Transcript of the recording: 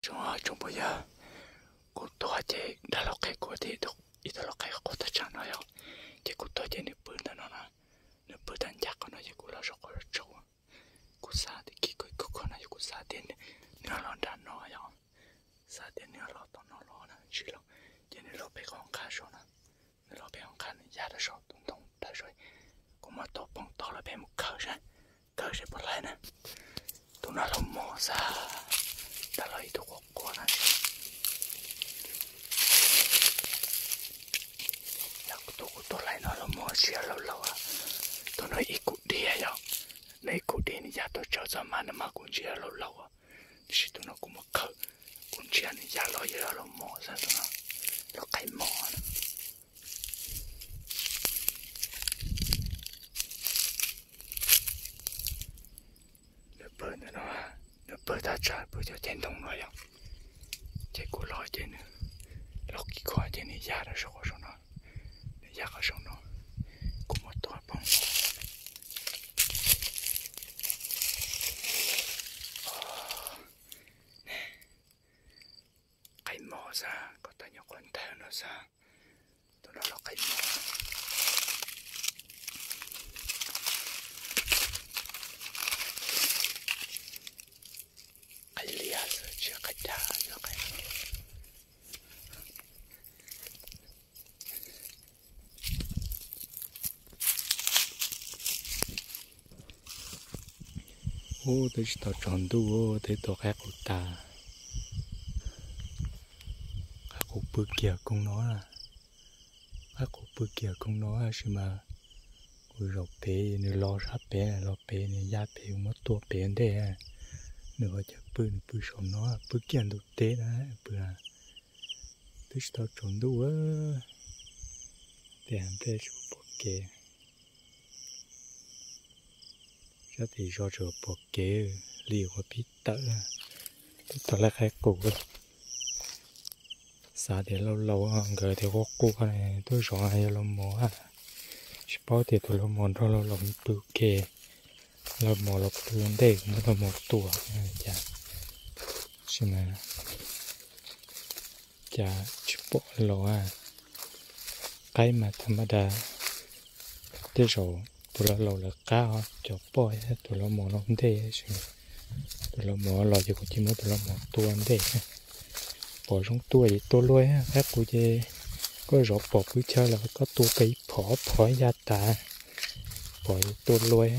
Tsoom phooj ywg, kuv tuag ces dab laug qhia kuv tias ib tug lau qaib quaj tag tsam no yom, ces kuv tuag ces nws pw ntawm no na, nws pw tag ncaj qhov no ces kuv los saum qhov tsaus. Kuv xav tias kiag kuv ib khub qhov no yog kuv xav tias nws los nram no yom, xav tias nws los tom no los na tsis los, ces nws los pem qhov nqha saum na, nws los pem qhov nqha nws ya rau saum tus ntoo rau saum. Kuv muab tua poob tod lawm peb mus khaws saib, khaws saib puas laib na. Tus no los mos xwb, dab laug ib tug quaj quaj na. Yog kuv tus kuv tuag laij no los mos ntsia laus laus, tus no ib kub diav yom, nws ib kub diav nws ya tuaj tsaws txoj mas nws mas kuv ntsia laus laus, tiam sis tus no kuv muab khaws, kuv ntsia nws ya los yog los mos xwb, tus no lau qaib mos. Nws pw ntawm no, nws pw tag tsam pw cov ceg ntoo no yom, ces kuv los ces nws los kis kho ces nws ya rau saum qhov saum no, nws ya qhov saum no, kuv muab tua poob. Qaib mos xwb, koj tau nyob quav ntawg no xwb, tus no los qaib mos. Qaib liab xwb tsis qaib dag, yog qaib. Ub, twb tsis tau tsaus ntuj twb tua qaib qus tas. Qaib qus pw kiag koog no, qaib qus pw kiag koog no tab sis mas kuv zaum pem nws los sab pem, los pem nws ya pem kuv muab tua pem ntej. Nws ho cov pw nws pw saum no, pw kiag ntug teb na, pw. Twb tsis tau tsaus ntuj, tias nplej tsis pom kev. Sab tim zos tseem pom kev li ua pib tawm. Twb tau laij qaib qus, xav tias laus laus nkawd tias quaj quaj tuaj zov yog laus mos, tsis paub tias tus laus mos nrog laus laus pw ke, laus mos los pw ntej muab laus mos tua cas, tsis mas cas tsis pom los. Qaib mas tham ma das, tej zaum tus laus laus lawv qab cov poj, tus laus mos los ntej, tus laus mos los ces kuv cia muab tus laus mos tua ntej. Pom zoo tua ces tua luaj, qaib qus ces koj zov pom pwb chaw los koj tua pem ib phom phom ya tas, pom tua luaj.